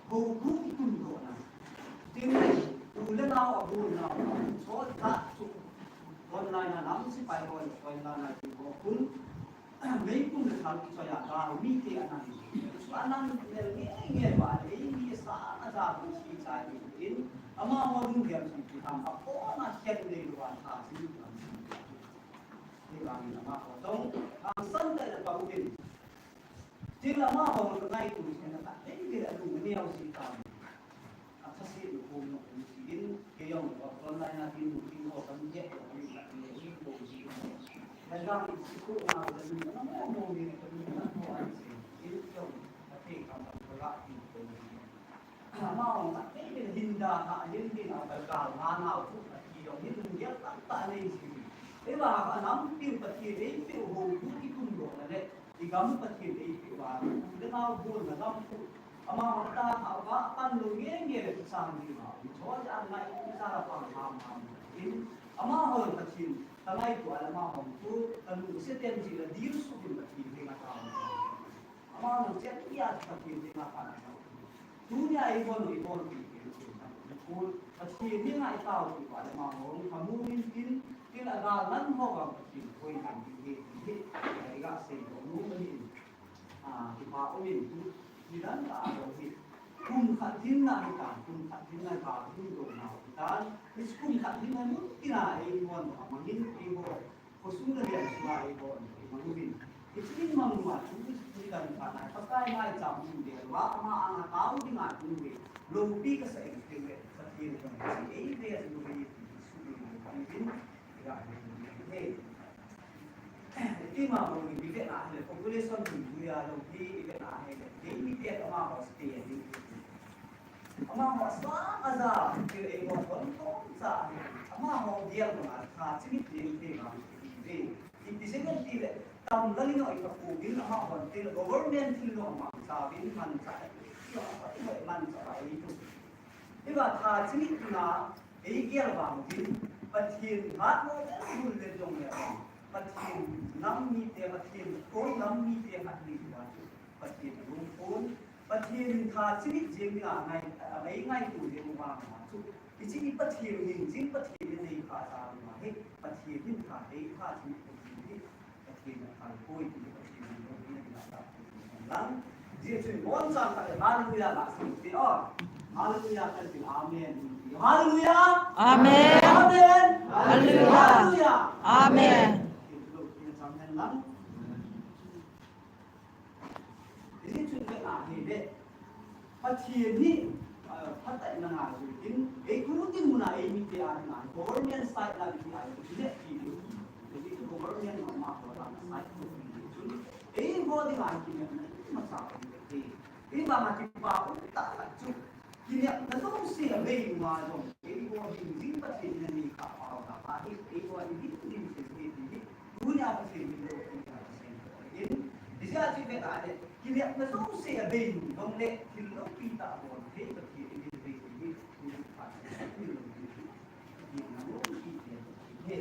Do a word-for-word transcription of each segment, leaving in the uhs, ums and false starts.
hou bu kitundohna. Tin, u le nao abulna, chol ta chu, online a nam sipai ho, online a ti ho khun, meipum le thal kichoi a, ka mite anan. Chu anan lel nge nge va, eimi sa a ja bu si chai in, amaho lunggel chu ti ham, apona khen le lua tha si. Hivangin amaho jong, hangsan tah in apang uvin. Tin amaho ka ngaito chun, ka tah tei tei a lung aneo ji tan. Athase lou khom lou khom ji in, kei jong online a tin lung tin ho kan je, kan je, kan je, kan je. Kan jang in si ko na, kan je, kan je, kan je, kan je, kan je, kan je, kan je, kan je. Amaho, athei hin da, ahin din, akalkal, ma nau, athi, ahin din, ya, ta, ta, nei, si. Eva, anam, pil, Pathen, ei, pil, ho, tu, ki, tum, lo, na, le, i, gam, Pathen, ei, pil, va, le, nau, bol, na, gam, tu. Amaho, ta, ta, va, pan, lo, nge, nge, le, sang, di, va, i, cho, ja, ngai, i, sa, ra, pang, ham, ham, in, amaho, Pathen, ta, ngai, tu, a, amaho, tu, ta, lu, se, ten, ji, la, dir, su, din, Pathen, ringa, ta, Amahon chet tia Pathen dinga phat a tao. Tunia eibol u, eibol u, eibol u, eibol u. Pathen dinga itao u, amahon kamu in tin, tin agal ngan ho vang Pathen koi ngan ding ahi, ti hi, iga seidoh nom ahi. Ah, kipa um in tu, ti dan ka a dong hi. Kum khat dinga hi ta, kum khat dinga ka hung doh nau hi ta. Hiche kum khat dinga nu tina eibol u, amangin eibol u. Khosung le lian sunga eibol u, eimang uvin. Hiche in mang uva, chu chu chu kan phat nai, Pakai maicham hung ve uva, ama anga tao dinga hung ve. Loupi kasa in, tin ve, Pathen in eive lou ve, ti su ve, ti vin, ti ga ve, ti ve. Ti ma bou ni, i ve na hile, population ni, ni a loupi, i ve na hile, ni mi te ama ho stay ni. Amaho asang aja, thil eibol don don cha. Amaho bial banga tha chimit ding te bang ti ve. Iti seven ti le, tam la ni noi ka pu bin amaho thil government thil no mang cha bin man cha. Yo, yo, man cha ba ei tu. Hiva tha chimit na, ei bial bang bin, Pathen hat mo le hul le jong le. Pathen nam mite, Pathen koi nam mite hat ni ba chu. Pathen alungthim, Pathen in tha chimit jeng dinga ngai, a, ngai ngaito jeng uva chu. Hiche hi Pathen in jing, Pathen in nei pha ta uva hi, Pathen in tha nei pha chimit jeng hi, Pathen a thal koi ti Pathen in lo ni na ta lang. Jeh chun bonchauva le hallelujah la sing ti o. Hallelujah kan ti amen. Hallelujah. Amen. Amen. Hallelujah. Hallelujah. Amen. Ti lo ti na chang hen lang. Hiche chun ve na hile, Pathen hi, ah, phatah in ana jui in, ei tu dinmun a ei mite a dinga, government side la ti a, ti le ti le, ti le government ma ma ko la side ko ti le chun, eiho dinga kinepna masa ko ti. Ei vanga kipa um tah khat chu, kinepna jouse abei uva jong, eiho ding jing Pathen in anei kha pao tah ahi, eiho ding ding se ti hi, tunia Pathen min lo ti kha Pathen in, hijeh a chu ve ta le, kinepna jouse abei u jong le, thil loupi tah abol thei Pathen in abei ti hi, tunia Pathen min lo ti hi, Pathen in lo ti hi.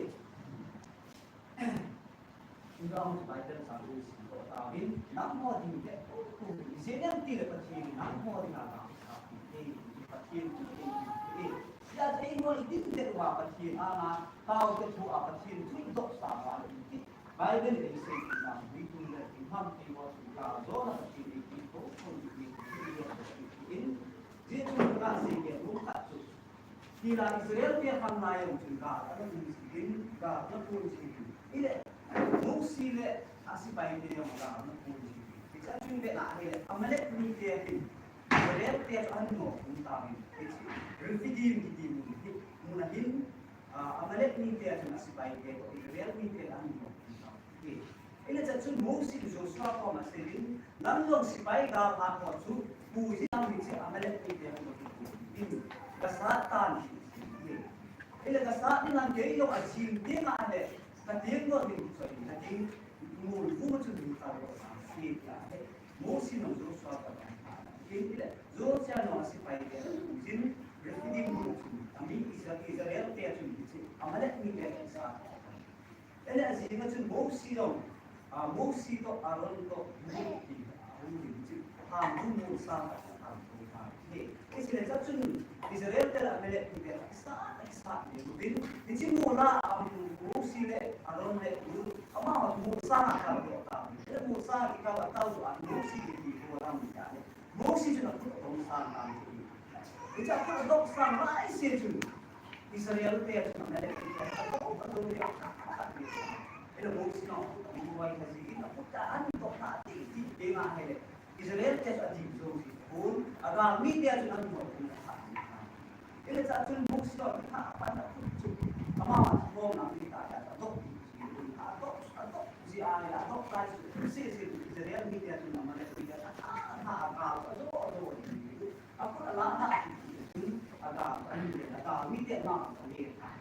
Tun jong Bible chang u simdoh tauvin, nangho ding le, Israel ti le Pathen, nangho dinga vangphat pi e, Pathen ti e, ti e. Hijeh a eiho i ding le uva Pathen anga, taote thu a Pathen thu i dohsa uva le ti. Bible in eisei ti dan, mi tun le, i ham ti uva chu ka, Jonah Pathen i ti ko, ko i ti, i ti, i ti, i ti. Jeh chun ka sei kei lou khat chu. Hila Israel te khang lai jong chun gal ana pun jin, gal ana pun jin. Ile, Mosi le a sepai te jong gal ana pun jin. Hiche a chun ve na hile, Amalek mite hin, Israel te chu ahin nom pun tauvin. Hiche, Rephidim kiti mun hi, mun a hin, ah, Amalek mite chun a sepai te toh, Israel mite ahin nom pun tauvin. Ile chun Mosi le Joshua koma seilin, nang jong sepai gal hat ho chu, puijin nang hiche Amalek mite koma kipuijin, gasat tan ti. Ile gasat ding nang kei jong ajing ding ahile, kateng jong ding chu, kateng mol fu ma chu ding ta lo sa, ti ahi. Mosi jong Joshua koma seilin, ile Joshua jong sepai te puijin, Rephidim mun a chun, ami Isra-, Israel te chun, Amalek mite gasat. Ele ajing a chun Mosi jong, ah, Mosi toh Aaron toh, Hur ti, ah, Hur ti, ti, Hur ti, Hur sa, ah, Hur ta. Hiche le chun Israel te le Amalek te le kisa, kisa ni uvin. Hiche mol a Mosi le Aaron le Hur, amaho mol sanga akaldoh tauvin. Hiche mol sanga akikal a tauvin Mosi kiti ho lam tah le. Mosi chun akhut adong sang tauvin. Hiche akhut adong sang laise chun Israel te chun Amalek te adong, adong le akha, akha ni. Hiche Mosi in akhut adong lai kha jin akhut ahin doh na ti ti pe nga hile. Israel te chu ading jou jipon, agalmi te chun ahin doh pon athah jipon. Hile chun Mosi toh athah pan akhut chu, ama athahna mi tah tah adoh jipon, adoh, adoh ji a le, adoh lai chu, sese Israel mi te chun Amalek mi te athah, athah, agal, adoh, adoh ji. Akhut alah na jipon, agal, agal, agalmi te ma, agal.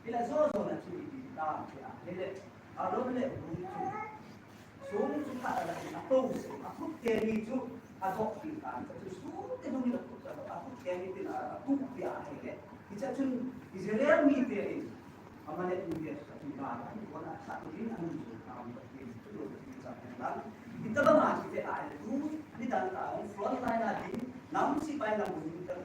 Hile jo jo na chu ipi ta, hile, Aaron le Hur chu. Sum chu khat a la in apoh se, akhut teni chu adoh peh tan. Chu sum te hung in akhut, akhut teni tin atuh peh ahile. Hiche chun Israel mite in Amalek mite chu athi ba, ahin kona athah in ahin jui tan, Pathen chu lo Pathen cha hen lang. Hitobang a chu te ahile tu, nidan a front line a ding, nam sepai lam hung in ta.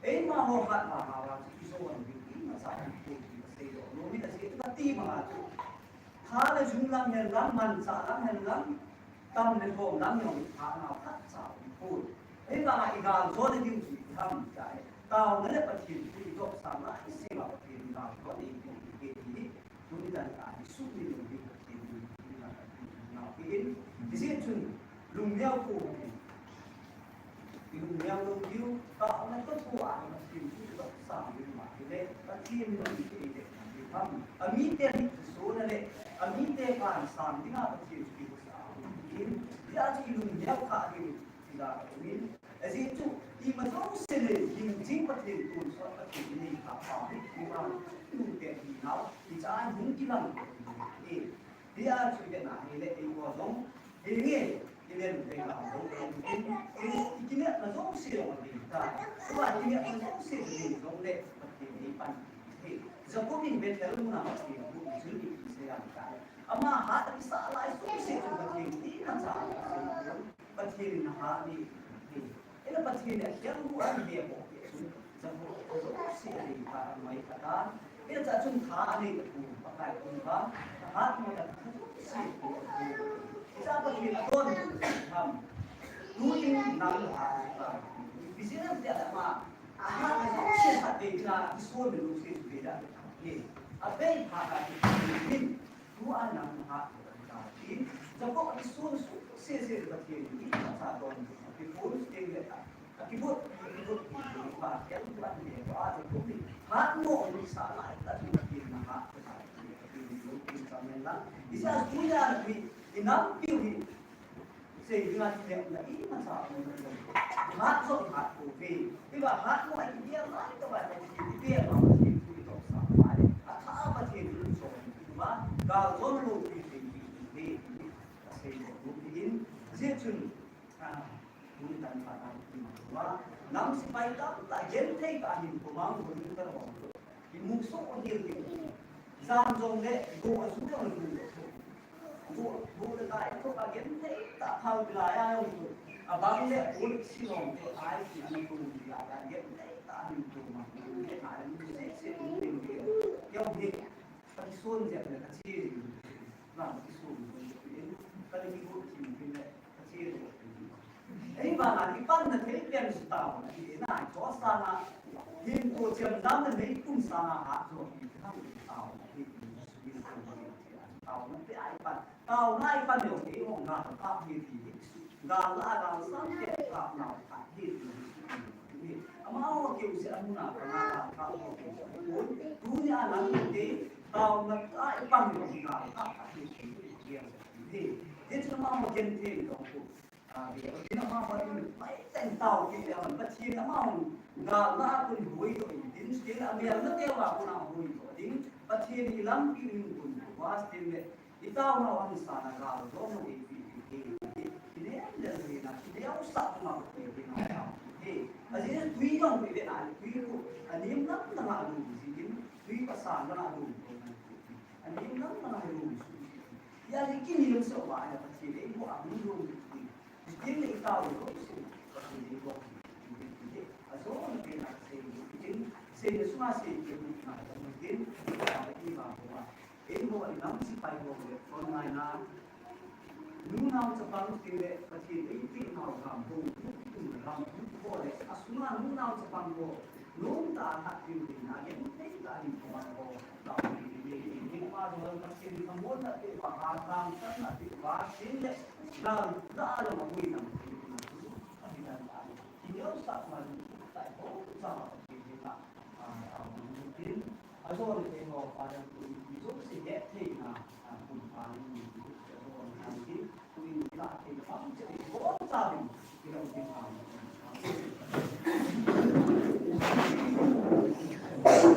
Eima ho khat a, a, a, chu ijo an ding, imacha ding, tu, tu, sei lo, lo, mi ta sei, tu, ti ma chu. Tha le jung lam hen lang, manchah lam hen lang, tam le thom lam jong tha na phatcha um pon. Ahivanga i gal jo le ding chu ipi ham tia, taona le Pathen thu i doh sang laise uva Pathen i gal jo le ding chu ipi ti hi, tuni dan a i sumil ding Pathen thu i na ka ti na pi in. Hijeh chun lungneo pho hi. I lungneo lou diu, taona toh thua, Pathen thu i doh sang diu ma, hile, Pathen in i dei dei na diu ham. Amite hi kisona le, amite kansang dinga Pathen thu i doh sang diu. Hijeh chun i lungneo kha diu, ti la ka min. Ajeh chu, ima jouse le, hing jing Pathen tonsot Pathen in nei kha pa hi, i vang, nute hinau, hiche a hung kilang, e. Hijeh chun, i vet na hile, eiho jong, Henge, i len ve ga jong le, i, i, i kinepna jouse jong adei tai. Tua kinepna jouse adei jongle, Pathen in eipan thei. Jacob in Bethel muna Pathen amu chun ipi asei em tile. Ama hat akisah lai jouse chun Pathen in imacha asei pon. Pathen in nahat nei thei. Ahile Pathen in akhel hu ahin he bou chun. Jacob jouse adei tai, anoi kha tan. Hiche chun tha anei tapon, Pakai koma, tha mo ta tha jouse tapon. Hiche Pathen adon ham. Tuin nang nahat ta. Business dia ma. Ahat jouse khat vei na, iso me jouse vei da. He. Avei phat a Pathen in, tua nang nahat ta. Jacob iso jouse jouse Pathen in imacha don. Ipi pon teng le ta. Akibot, akibot, akibot, pa, kei tu an le, pa, tu tu ni. Hat mo, ni sa lai, ta tu na kin na hat, ta tu ni, tu ni, tu ni, sa men la. Isa tu ya ni, inam piu ni. Sei ni na ti na, imacha mo na. Hat so hat ko ve. Iba hat mo, ai dia lai, ta ba, ti dia ba, ti tu to sa lai. Atha ba ti tu so. Ba, ga so lo ti ti ti. Sei mo, tu ti in. Jeh chun. Ah, tuni tan phat a i mu uva, nam sepai tamtah genthei tah hin kum a hung lut ta lou. I mu soh hel ding. Jan jong le, go a ju jong le go. Go, go le kai, go a genthei tah phal bilai a jong go. Abang le, go le silong te ai ti an go ti a genthei tah hin go ma. Ai mu se se go ding ke. Keu he, ka kison jep le ka che ding. Lam kison jep le. Ka le ki go ki le. Ahivanga, i panna thei pen chu taona ahi na, chosanga, hinkho chemjamna nei kum sanga hat jo hi, taona ahi, taona pe ai pan, taona ai pan jo hi, hong gal kap hi ti hi, gal la, gal sang te kap nau kha hi ti hi, amaho keu se amuna ka na gal kap ho keu se, tuni a nang te, taona ai pan jo hi gal kap hi ti hi, hi, hi, hi, amaho ken te jo hi. Amen. Ina ma ma in mai teng tao kit le, Pathen in amaho gal la a kon huhdoh in, tin, tin, amelmate uva kon a huhdoh ding, Pathen in i lampi in kon vas tin le, i taona u hansatna gal jong eipe, eipe, eipe, i nem le le na, i neosah ma Pathen in a tao. He, ajeh chu tui jong i ve na, tui khu, anem lam lam a lu ji in, tui pasang lam a lu, anem lam lam a lu ji. Ya le kini lam so wa ya Pathen in ko a lu ji. Pathen le i tao lo, Pathen le i ko. Pathen le sunga sei kei u ngai ta mu tin, ta i ma ho a. Eiho i nam sipai ho le, kon ngai na. Nunao chapang teng le, Pathen eipeh nau gam ho, tum gam ho le, asunga nunao chapang ho, nomtah a lhat ding ding na, genthei tah in koima ho, tao ding ding ding, ding pa ho, Pathen thamon na te pa, ha tang tan na te pa, sin le, gal, gal ma mui na, Pathen na, Pathen na, Pathen na, Pathen na, Pathen na, Pathen na,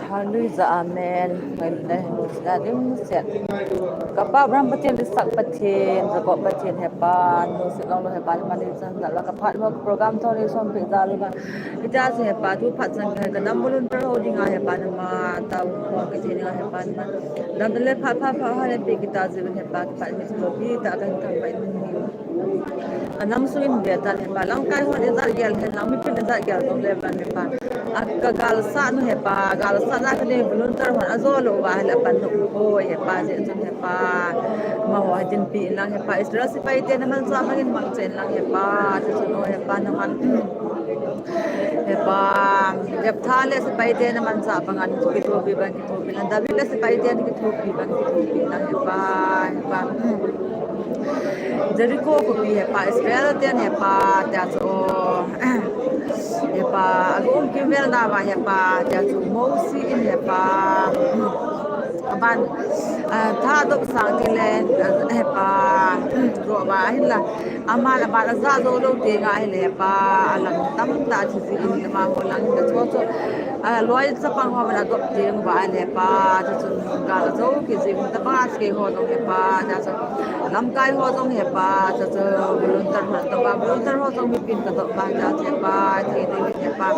Hallelujah, amen. Ngai le, ngai le, ngai le. Ka Pa Abraham Pathen, Isaac Pathen, Jacob Pathen, Hepa, nu si long lo Hepa, mani chan da la ka phat mo program thoni som pe da lo ba. Ita si Hepa, tu phat chan ka dam bulun ta ho ding a Hepa na ma, ta ho ke thei ding a Hepa na ma. Dam le phat phat phat ha le pe kita ji Hepa, ki phat mi lo pi ta kan kan pai ni. Anam sung in ve tan Hepa, lamkai hon ijat gel hen lang, mipin ijat gel jong le ban Hepa. A ka galsat nu Hepa, galsat na ka ding volunteer hon ajo lou va hile pan nu hoi Hepa, jeh chun Hepa. Amaho hiding pi in lang Hepa, Israel sepai te na manchah bang in mangcha in lang Hepa, jeh chun o Hepa na man. Hepa, Jephthah le sepai te na manchah bang in kithopi bang kithopi lang, David le sepai te na kithopi bang kithopi lang Hepa, Hepa. Jericho khopi Hepa, Israel ten Hepa, tia chu o. Hepa, ago um kimvel na va Hepa, tia chu Mosi in Hepa. Aban, ah, thadop sang ti le, ah, Hepa, ro va hin la. Aman aban aja jou lou ti nga hile Hepa, alang tamtah thi ji in amaho lang ka chu chu. Ah, loi chapang ho man adop ti va hile Hepa, chu chu gal jou ki ji ta ba keiho jong Hepa, tia chu. Lamkai ho jong Hepa, cha cha, volunteer ho, ta ba volunteer ho jong mipin ka dop ba, cha cha Hepa, thei thei Hepa.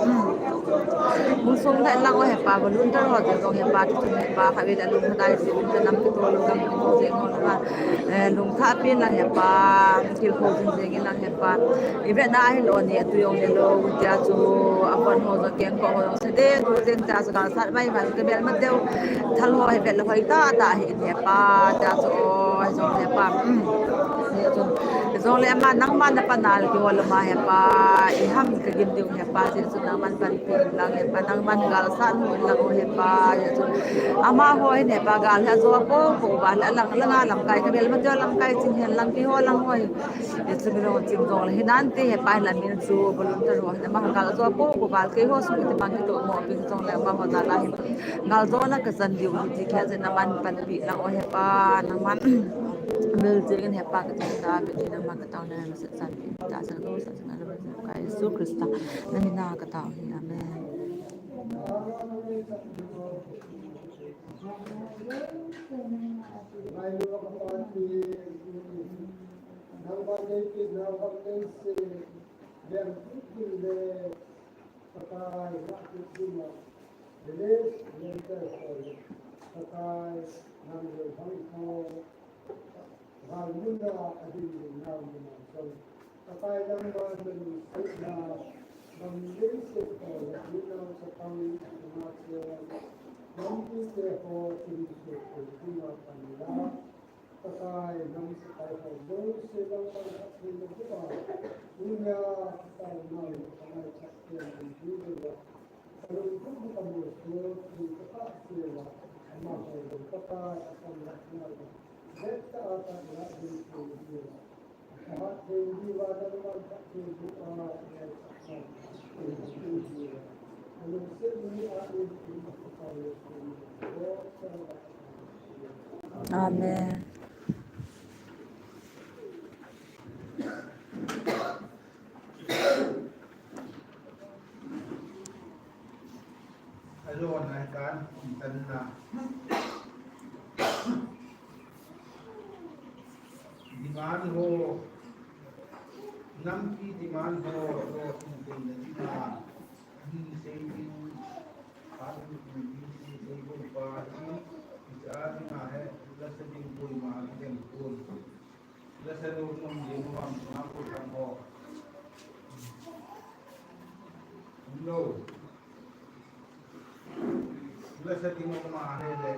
Hung sung thei lang o Hepa, volunteer ho jong Hepa, tu Hepa, kha ve la lung thadai si, ta nam ki to lu gam ki to je ngo la. Eh, lung tha pin lang Hepa, thil kho jing jing in lang Hepa. I ve na hin o ni atu jong le lo, tia chu, a pon ho jong keng ko ho jong se de, tu jing tia chu ka sat mai man ke bel ma deu. Thal ho hi ve la hoi ta ta hi. Hepa, tia chu o, jong Hepa. Ni chu, jong le ama nangman na panal kihol ama Hepa, i ham ka gim diu Hepa, jeh chu nangman panpi lang Hepa, nangman galsat nu lang o Hepa, jeh chu. Amaho hin Hepa gal hi ajo po po va, lang, lang a lamkai ka bel ma jo lamkai ching hen lang keiho lang hoi. Jeh chu mi long chim jong le hi nan ti Hepa la min chu volunteer ho hin ama gal ajo po po va, keiho sung ti mang kitoh mo pi jong le amaho jal a hin. Ngal jo na ka chan diu hi ti khel jeh nangman panpi lang o Hepa, nangman mil jing in Hepa ka tin ta, ka tin nangman ka tao na, na sa chan pi ta, sa ko sa chan na, ka Jesu Christa na min a ka tao hi. Amen. Pakai, ngah kit dinga, village center ho le, Pakai, nang lungthim ho, gal muna ading ding nau muna jong, Pakai, nangma nalungsetna, gam leiset ho le, nunau chapang, nunga cheng, nampi te ho, insung ho dinga pan la, Pakai, nam sepai ho jouse nangman phatthei naboh a, tunia ka taona le ka ngaichat pen ding diuva, ka lungthim ka molso thei ka kah jeh uva, amaho jong Pakai, apanlah nau le, vettah a ka lah ding thei diuva, ka phatthei diuva, nangman phatthei boh a, ka ngaichat pen ding diuva, ka lungset ni a in, in ka Pakai, Amen. Alon ai kan, um, tan na. Demand ho, nampi demand ho, lo, um, tan na demand. Ni sei ding, a ding, ni sei ding pa, ni sei ding a he, la sei ding poi ma, ni ding poi. La sei ding nom ding ma, ma ko kan ho. No. Sa ding ma he le.